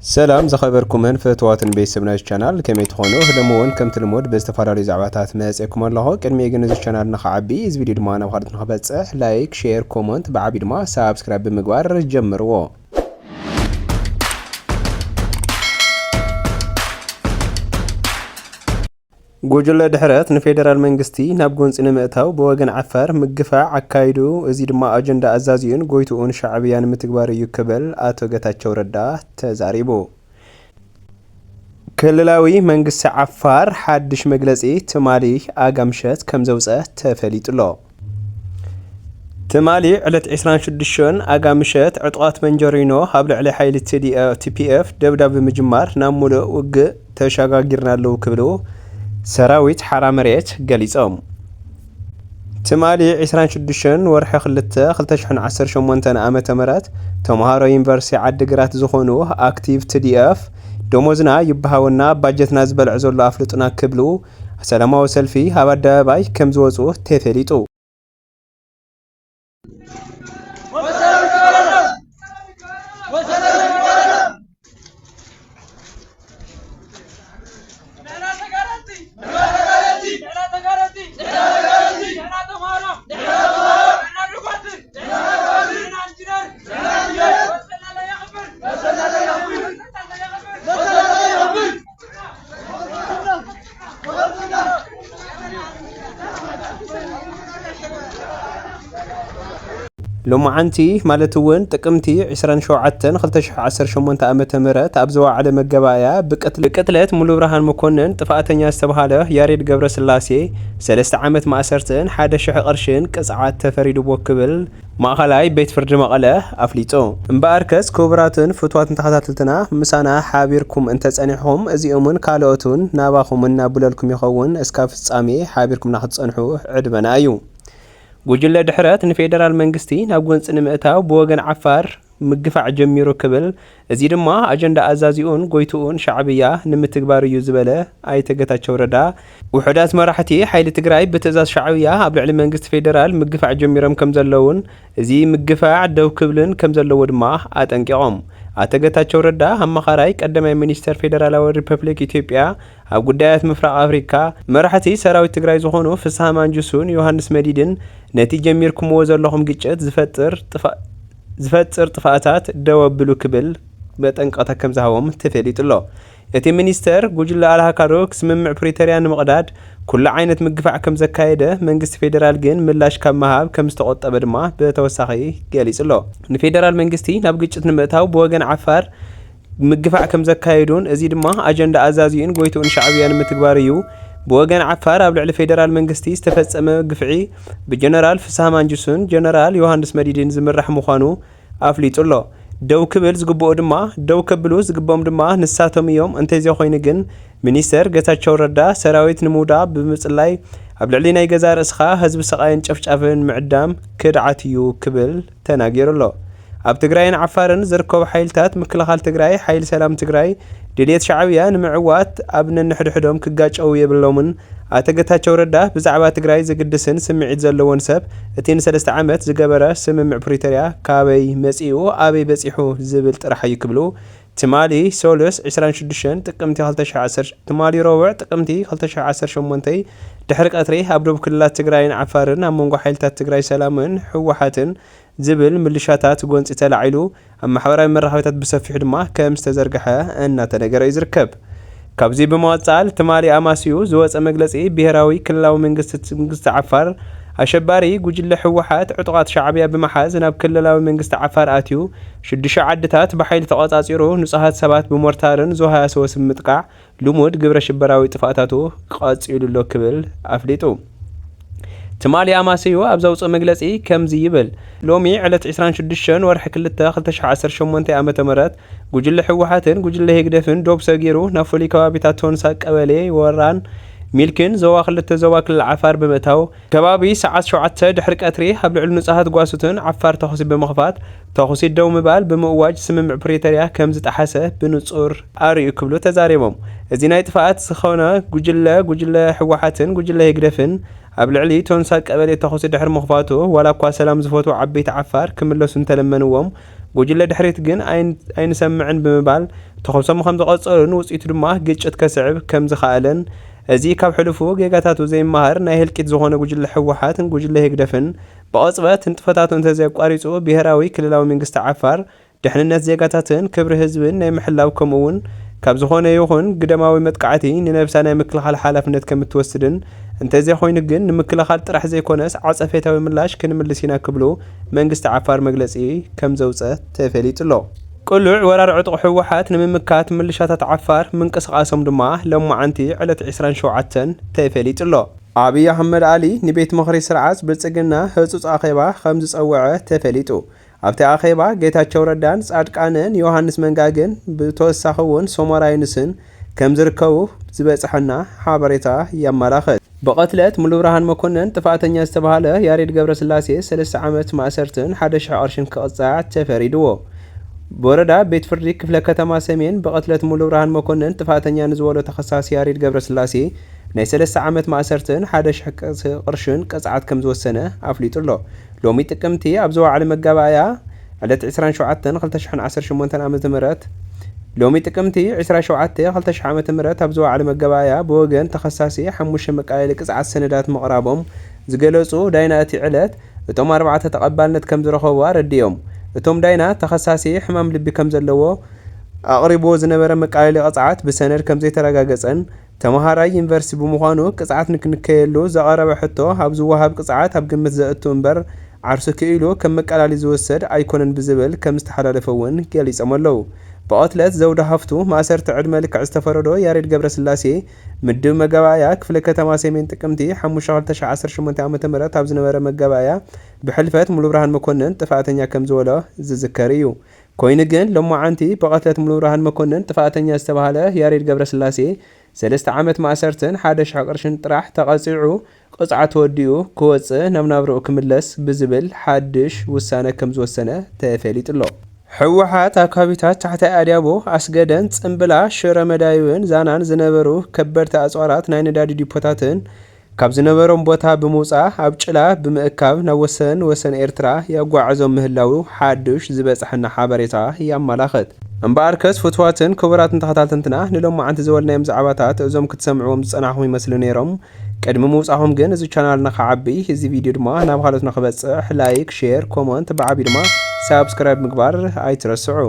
ሰላም ዝኸበርኩምን ፍትዋትን ቤተሰብ ናይዚ ቻናል፣ ከመይ ትኾኑ? ህደሞ እውን ከምቲ ልሙድ ብዝተፈላለዩ ዛዕባታት መፅእኩም ኣለኹ። ቅድሚ ግን እዚ ቻናል ንኸዓቢ፣ እዚ ቪድዮ ድማ ናብ ካልኦት ንኽበፅሕ ላይክ፣ ሼር፣ ኮመንት ብዓቢ ድማ ሳብስክራይብ ብምግባር ጀምርዎ። ጉጅለ ድሕረት ንፌደራል መንግስቲ ናብ ጎንፂ ንምእታው ብወገን ዓፋር ምግፋዕ ኣካይዱ፣ እዚ ድማ ኣጀንዳ ኣዛዚኡን ጎይትኡን ሻዕብያ ንምትግባር እዩ ክብል ኣቶ ገታቸው ረዳ ተዛሪቡ። ክልላዊ መንግስቲ ዓፋር ሓድሽ መግለፂ ትማሊ ኣጋምሸት ከም ዘውፀ ተፈሊጡ ኣሎ። ትማሊ ዕለት ዕስራን ሽዱሽተን ኣጋምሸት ዕጡቓት መንጀሪኖ ኣብ ልዕሊ ሓይሊ ቲ ዲ ኤፍ ደብዳብ ብምጅማር ናብ ሙሉእ ውግእ ተሸጋጊርና ኣለዉ ክብሉ ሰራዊት ሓራ መሬት ገሊጾም። ትማሊ ዕስራን ሽዱሽተን ወርሒ ክልተ ክልተ ሽሕን ዓሰርተ ሸሞንተን ዓመተ ምህረት ተምሃሮ ዩኒቨርሲቲ ዓዲግራት ዝኾኑ ኣክቲቭ ቲ ዲ ኤፍ ደሞዝና ይበሃወና፣ ባጀትና ዝበልዕ ዘሎ ኣፍልጡና ክብሉ ሰላማዊ ሰልፊ ኣብ ኣደባባይ ከም ዝወፁ ተፈሊጡ። ሎማዓንቲ ማለት እውን ጥቅምቲ ዕስራን ሸውዓተን ክልተ ሽሕ ዓሰርተ ሸሞንተ ዓመተ ምህረት ኣብ ዝወዓለ መገባእያ ብቅት-፣ ብቅትለት ሙሉብርሃን መኮንን ጥፍኣተኛ ዝተብሃለ ያሬድ ገብረስላሴ ሰለስተ ዓመት ማእሰርትን ሓደ ሽሕ ቅርሽን ቅፅዓት ተፈሪድዎ ክብል ማእኸላይ ቤት ፍርዲ መቐለ ኣፍሊጡ። እምበኣርከስ ክቡራትን ፍቱዋትን ተኸታተልትና ምሳና ሓቢርኩም እንተፀኒሕኹም እዚኦምን ካልኦትን ናባኹም እናብለልኩም ይኸውን። እስካብ ፍጻሜ ሓቢርኩምና ክትፀንሑ ዕድመና እዩ። ጉጅለ ድሕረት ንፌደራል መንግስቲ ናብ ጎንፂ ንምእታው ብወገን ዓፋር ምግፋዕ ጀሚሩ ክብል፣ እዚ ድማ ኣጀንዳ ኣዛዚኡን ጎይትኡን ሻዕብያ ንምትግባር እዩ ዝበለ ኣይተ ገታቸው ረዳ፣ ውሑዳት መራሕቲ ሓይሊ ትግራይ ብትእዛዝ ሻዕብያ ኣብ ልዕሊ መንግስቲ ፌደራል ምግፋዕ ጀሚሮም ከም ዘለውን፣ እዚ ምግፋዕ ደው ክብልን ከም ዘለዎ ድማ ኣጠንቂቖም። ኣቶ ገታቸው ረዳ ኣማኻራይ ቀዳማይ ሚኒስተር ፌደራላዊ ሪፐብሊክ ኢትዮጵያ ኣብ ጉዳያት ምፍራቕ ኣፍሪካ፣ መራሕቲ ሰራዊት ትግራይ ዝኾኑ ፍስሃ ማንጁሱን ዮሃንስ መዲድን ነቲ ጀሚርኩምዎ ዘለኹም ግጭት ዝፈጥር ጥፋ-፣ ዝፈጥር ጥፍኣታት ደው ኣብሉ ክብል መጠንቀቕታ ከም ዝሃቦም ተፈሊጡ ኣሎ። እቲ ሚኒስተር፣ ጉጅለ ኣልሃካዶ ስምምዕ ፕሪቶርያ ንምቕዳድ ኩሉ ዓይነት ምግፋዕ ከም ዘካየደ፣ መንግስቲ ፌደራል ግን ምላሽ ካብ ምሃብ ከም ዝተቖጠበ ድማ ብተወሳኺ ገሊጹ ኣሎ። ንፌደራል መንግስቲ ናብ ግጭት ንምእታው ብወገን ዓፋር ምግፋዕ ከም ዘካየዱን፣ እዚ ድማ ኣጀንዳ ኣዛዚኡን ጎይትኡን ሻዕብያ ንምትግባር እዩ። ብወገን ዓፋር ኣብ ልዕሊ ፌደራል መንግስቲ ዝተፈጸመ ግፍዒ ብጀነራል ፍስሃ ማንጁስን ጀነራል ዮሃንስ መዲድን ዝምራሕ ምዃኑ ኣፍሊጡ ኣሎ። ደው ክብል ዝግብኦ ድማ፣ ደው ከብሉ ዝግብኦም ድማ ንሳቶም እዮም። እንተዘይኮይኑ ግን፣ ሚኒስተር ጌታቸው ረዳ ሰራዊት ንምውዳብ ብምጽላይ ኣብ ልዕሊ ናይ ገዛእ ርእስኻ ህዝቢ ስቓይን ጨፍጫፍን ምዕዳም ክድዓት እዩ ክብል ተናጊሩ ኣሎ። ኣብ ትግራይን ዓፋርን ዝርከቡ ሓይልታት ምክልኻል ትግራይ፣ ሓይሊ ሰላም ትግራይ፣ ድልየት ሻዕብያ ንምዕዋት ኣብ ነንሕድሕዶም ክጋጨዉ የብሎምን። ኣቶ ጌታቸው ረዳ ብዛዕባ ትግራይ ዘግድስን ስምዒት ዘለዎን ሰብ፣ እቲ ንሰለስተ ዓመት ዝገበረ ስምምዕ ፕሪቶርያ ካበይ መጺኡ ኣበይ በጺሑ ዝብል ጥራሕ እዩ ክብሉ ትማሊ ሶሉስ ዕስራን ሽዱሽተን ጥቅምቲ ክልተ ሽሕ ዓሰርተ፣ ትማሊ ረቡዕ ጥቅምቲ ክልተ ሽሕ ዓሰርተ ሸሞንተ ድሕሪ ቀትሪ ኣብ ደቡብ ክልላት ትግራይን ዓፋርን ኣብ መንጎ ሓይልታት ትግራይ ሰላምን ህወሓትን ዝብል ምልሻታት ጎንፂ ተላዒሉ ኣብ ማሕበራዊ መራኸቢታት ብሰፊሑ ድማ ከም ዝተዘርግሐ እናተነገረ እዩ ዝርከብ። ካብዚ ብምቕፃል ትማሊ ኣማስዩ ዝወፀ መግለፂ ብሄራዊ ክልላዊ መንግስቲ፣ መንግስቲ ዓፋር ኣሸባሪ ጉጅለ ህወሓት ዕጡቓት ሻዕብያ ብምሓዝ ናብ ክልላዊ መንግስቲ ዓፋር ኣትዩ ሽዱሽተ ዓድታት ብሓይሊ ተቖፃፂሩ ንፁሃት ሰባት ብሞርታርን ዙ ሃያ ሶስት ብምጥቃዕ ልሙድ ግብረ ሽበራዊ ጥፍኣታቱ ቀፂሉ ኣሎ ክብል ኣፍሊጡ። ትማሊ ኣማስዩ ኣብ ዘውፅኦ መግለፂ ከምዚ ይብል። ሎሚ ዕለት ዕስራን ሽዱሽተን ወርሒ ክልተ ክልተ ሽሕ ዓሰርተ ሸሞንተ ዓመተ ምህረት ጉጅለ ህወሓትን ጉጅለ ህግደፍን ዶብ ሰጊሩ ናብ ፍሉይ ከባቢታት ቶንሳ ቀበሌ ወራን ሚልክን ዞባ ክልተ ዞባ ክልል ዓፋር ብምእታው ከባቢ ሰዓት ሸውዓተ ድሕሪ ቀትሪ ኣብ ልዕሊ ንጹሃት ጓሶትን ዓፋር ተኹሲ ብምኽፋት፣ ተኹሲ ደው ምባል ብምእዋጅ ስምምዕ ፕሪቶርያ ከም ዝጠሓሰ ብንጹር ኣርእዩ ክብሉ ተዛሪቦም። እዚ ናይ ጥፍኣት ዝኾነ ጉጅለ፣ ጉጅለ ህወሓትን ጉጅለ ህግደፍን ኣብ ልዕሊ ቶንሳ ቀበሌ ተኹሲ ድሕሪ ምኽፋቱ፣ ዋላ እኳ ሰላም ዝፈትዉ ዓበይቲ ዓፋር ክምለሱ እንተለመንዎም፣ ጉጅለ ድሕሪት ግን ኣይን-፣ ኣይንሰምዕን ብምባል ተኹሶም ከም ዝቐጸሉን ውጽኢቱ ድማ ግጭት ከስዕብ ከም ዝኸኣለን፣ እዚ ካብ ሕሉፉ ጌጋታቱ ዘይመሃር ናይ ህልቂት ዝኾነ ጉጅለ ህወሓትን ጉጅለ ህግደፍን ብቕጽበት ንጥፈታቱ እንተዘየቋሪጹ ብሄራዊ ክልላዊ መንግስቲ ዓፋር ድሕንነት ዜጋታትን ክብሪ ህዝብን ናይ ምሕላው ከምኡ እውን ካብ ዝኾነ ይኹን ግደማዊ መጥቃዕቲ ንነብሳ ናይ ምክልኻል ሓላፍነት ከም እትወስድን እንተዘይኮይኑ ግን ንምክልኻል ጥራሕ ዘይኮነስ ዓጸፌታዊ ምላሽ ክንምልስ ኢና ክብሉ መንግስቲ ዓፋር መግለጺ ከም ዘውጸ ተፈሊጡ ኣሎ። ቅሉዕ ወራር ዕጡቕ ህወሓት ንምምካት ምልሻታት ዓፋር ምንቅስቓሶም ድማ ሎማዓንቲ ዕለት ዕስራን ሸውዓተን ተፈሊጡ ኣሎ። ኣብይ ኣሕመድ ኣሊ ንቤት ምኽሪ ስርዓት ብልጽግና ህጹጽ ኣኼባ ከም ዝጸውዐ ተፈሊጡ። ኣብቲ ኣኼባ ጌታቸው ረዳን ጻድቃንን ዮሃንስ መንጋግን ብተወሳኺ እውን ሶመራ ዩኑስን ከም ዝርከቡ ዝበጽሐና ሓበሬታ የመላኽት። ብቐትለት ሙሉብርሃን መኮነን ጥፍኣተኛ ዝተባህለ ያሬድ ገብረስላሴ ሰለስተ ዓመት ማእሰርትን ሓደ ሽሕ ቅርሽን ክቕጻዕ ተፈሪድዎ። ብወረዳ ቤት ፍርዲ ክፍለ ከተማ ሰሜን ብቐትለት ሙሉብርሃን መኮነን ጥፍኣተኛ ንዝበሎ ተኸሳሲ ያሬድ ገብረስላሴ ናይ ሰለስተ ዓመት ማእሰርትን ሓደ ሽሕ ቅርሽን ቅጽዓት ከም ዝወሰነ ኣፍሊጡ ኣሎ። ሎሚ ጥቅምቲ ኣብ ዝወዓለ መጋባእያ ዕለት ዕስራን ሸውዓተን ክልተ ሽሕን ዓሰርተ ሸሞንተን ዓመተ ምህረት፣ ሎሚ ጥቅምቲ ዕስራን ሸውዓተን ክልተ ሽሕ ዓመተ ምህረት ኣብ ዝወዓለ መጋባእያ ብወገን ተኸሳሲ ሓሙሽተ መቃለሊ ቅጽዓት ሰነዳት ምቕራቦም ዝገለጹ ዳይና እቲ ዕለት፣ እቶም ኣርባዕተ ተቐባልነት ከም ዝረኸቡ ኣረዲኦም። እቶም ዳይና ተኸሳሲ ሕማም ልቢ ከም ዘለዎ ኣቕሪብዎ ዝነበረ መቃለሊ ቅጽዓት ብሰነድ ከም ዘይተረጋገጸን ተመሃራይ ዩኒቨርሲቲ ብምዃኑ ቅጽዓት ንክንከየሉ ዘቐረበ ሕቶ ኣብ ዝወሃብ ቅጽዓት ኣብ ግምት ዘእቱ እምበር ዓርሱ ክኢሉ ከም መቃላሊ ዝወሰድ ኣይኮነን ብዝብል ከም ዝተሓላለፈ እውን ገሊጾም ኣለዉ። ብቐትለት ዘውዲ ሃፍቱ ማእሰርቲ ዕድመ ልክዕ ዝተፈረዶ ያሬድ ገብረስላሴ ምድብ መጋባእያ ክፍለ ከተማ ሰሜን ጥቅምቲ ሓሙሽተ ክልተ ሽሕ ዓሰርተ ሸሞንተ ዓመተ ምህረት ኣብ ዝነበረ መጋባእያ ብሕልፈት ሙሉብርሃን መኮነን ጥፍኣተኛ ከም ዝበሎ ዝዝከር እዩ። ኮይኑ ግን ሎማዓንቲ ብቐትለት ሙሉብርሃን መኮነን ጥፍኣተኛ ዝተባህለ ያሬድ ገብረስላሴ ሰለስተ ዓመት ማእሰርትን ሓደ ሽሕ ቅርሽን ጥራሕ ተቐጺዑ ቅጽዓት ወዲኡ ክወጽእ ናብ ናብርኡ ክምለስ ብዝብል ሓድሽ ውሳነ ከም ዝወሰነ ተፈሊጡ ኣሎ። ህወሓት ኣብ ከባቢታት ታሕታይ ኣድያቦ፣ ኣስገደን፣ ጽምብላ፣ ሽረ መዳይብን ዛናን ዝነበሩ ከበድቲ ኣጽዋራት ናይ ነዳዲ ዲፖታትን ካብ ዝነበሮም ቦታ ብምውጻእ ኣብ ጭላ ብምእካብ ናብ ወሰን ወሰን ኤርትራ የጓዕዞም ምህላዉ ሓድሽ ዝበጽሐና ሓበሬታ የመላኽት። እምበኣርከስ ፍቱዋትን ክቡራትን ተኸታተልትና ንሎማዓንቲ ዘወልናዮም ዛዕባታት እዞም ክትሰምዕዎም ዝጸናሕኹም ይመስሉ ነይሮም። ቅድሚ ምውጻኹም ግን እዚ ቻናልና ክዓቢ፣ እዚ ቪድዮ ድማ ናብ ካልኦት ንክበጽሕ ላይክ፣ ሼር፣ ኮመንት ብዓቢ ድማ ሳብስክራይብ ምግባር ኣይትረስዑ።